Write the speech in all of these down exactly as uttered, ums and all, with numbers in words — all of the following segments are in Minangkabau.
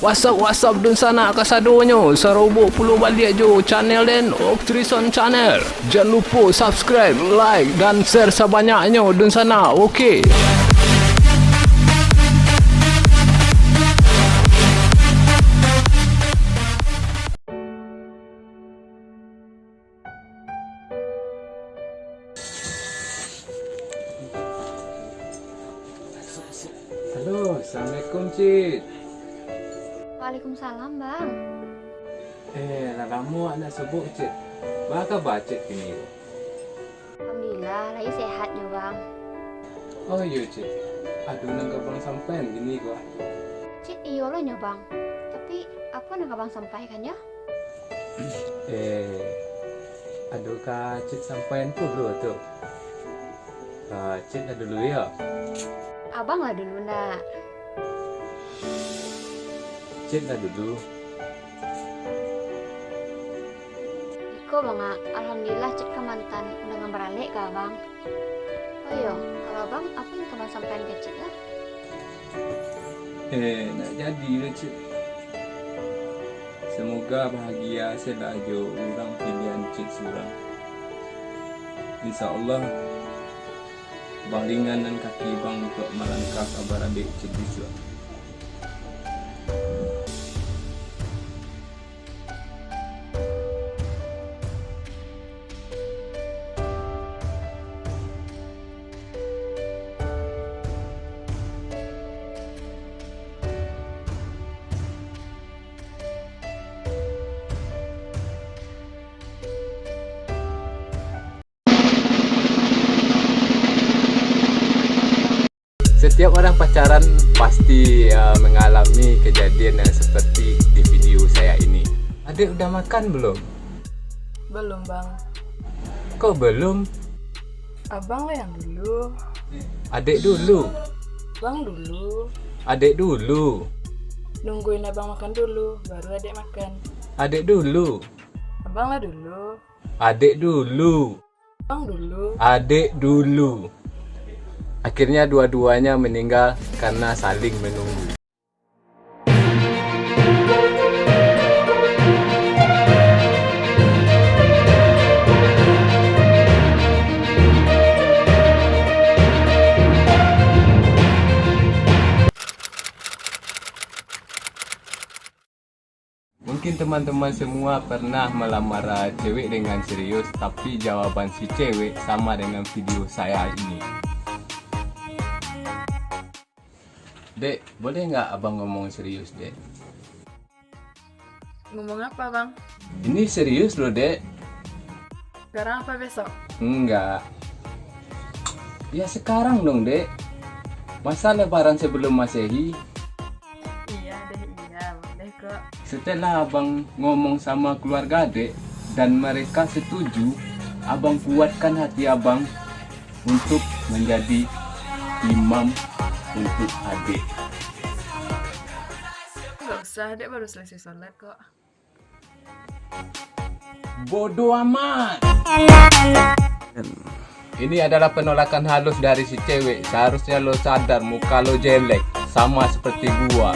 What's up, what's up, dunsanak kasadonyo, sarobok pulo baliak jo channel den, Oktrison Channel. Jan lupo subscribe, like, dan share sabanyaknyo, dunsanak, oke? Halo, assalamualaikum, Cit. Waalaikumsalam, Bang. Eh, lah lamo awak ndak sobok, Cit. Baa kaba Cit kini ko? Alhamdulillah, lai sehat nyo, Bang. Oh iyo, Cit. Ado nan ka Abang sampaian kini ko. Cit, iyo lo nyo, Bang. Tapi, apo nan ka Abang sampaikan nyo? Eh, ado ka Cit sampaian pulo tu. Ah, Cit lah dulu yo. Abang lah dulu, nak. Cit lah dulu. Iko, Bang, ah. Alhamdulillah, Cit ka maanta undangan baralek ka Abang. Oh iyo, kalau Abang, apo nan ka Abang sampaian ka Cit lah? Eh, ndak jadi doh, Cit. Samoga bahagia se lah jo urang pilihan Cit surang. Insya Allah, Bang ringankan kaki Bang untuak malangkah ka baralek Cit bisuak. Setiap orang pacaran pasti, eh, mengalami kejadian yang seperti di video saya ini. Adek udah makan belum? Belum, Bang. Kok belum? Abang lah yang dulu. Adek dulu. Bang dulu. Adek dulu. Nungguin abang makan dulu, baru adek makan. Adek dulu. Abang lah dulu. Adek dulu. Abang dulu. Adek dulu. Akhirnya dua-duanya meninggal karena saling menunggu. Mungkin teman-teman semua pernah melamar cewek dengan serius, tapi jawaban si cewek sama dengan video saya ini. Dek, boleh nggak abang ngomong serius, Dek? Ngomong apa, Bang? Ini serius loh, Dek. Sekarang apa besok? Enggak. Ya sekarang dong, Dek. Masa Lebaran sebelum Masehi? Iya deh, iya, boleh kok. Setelah abang ngomong sama keluarga Dek dan mereka setuju, abang kuatkan hati abang untuk menjadi imam untuk adek. Nggak usah, Dek baru selesai sholat kok. Bodoh amat. Ini adalah penolakan halus dari si cewek. Seharusnya lo sadar muka lo jelek, sama seperti gua.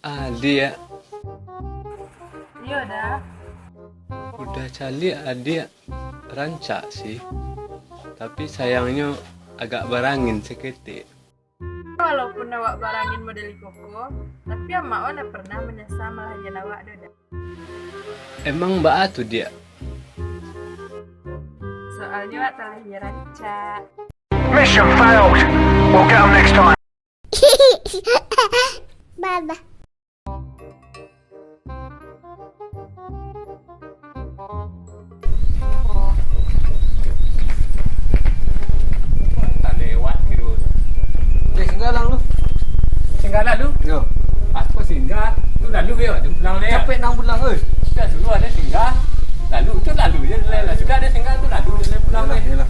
Adiak. Iyo, Da. Udah caliak adiak, rancak sih. Tapi sayangnyo agak barangin saketek. Walaupun awak barangin model iko ko, tapi amak awak ndak pernah manyasa malahian awak doh, Da. Emang baa tu, Diak? Soalnyo awak talahian rancak. Mission failed. We'll get 'em next time. Baba. Tak lewat kiro. Eh, singgah lah lu. Singgah lalu? Yo. Apa singgah? Tu lalu yo, ada pulang leh. Capek nang pulang, oi. Sudah dulu ada singgah. Lalu tu lalu je leh lah. Sudah ada singgah tu lalu je leh pulang leh. Yalah.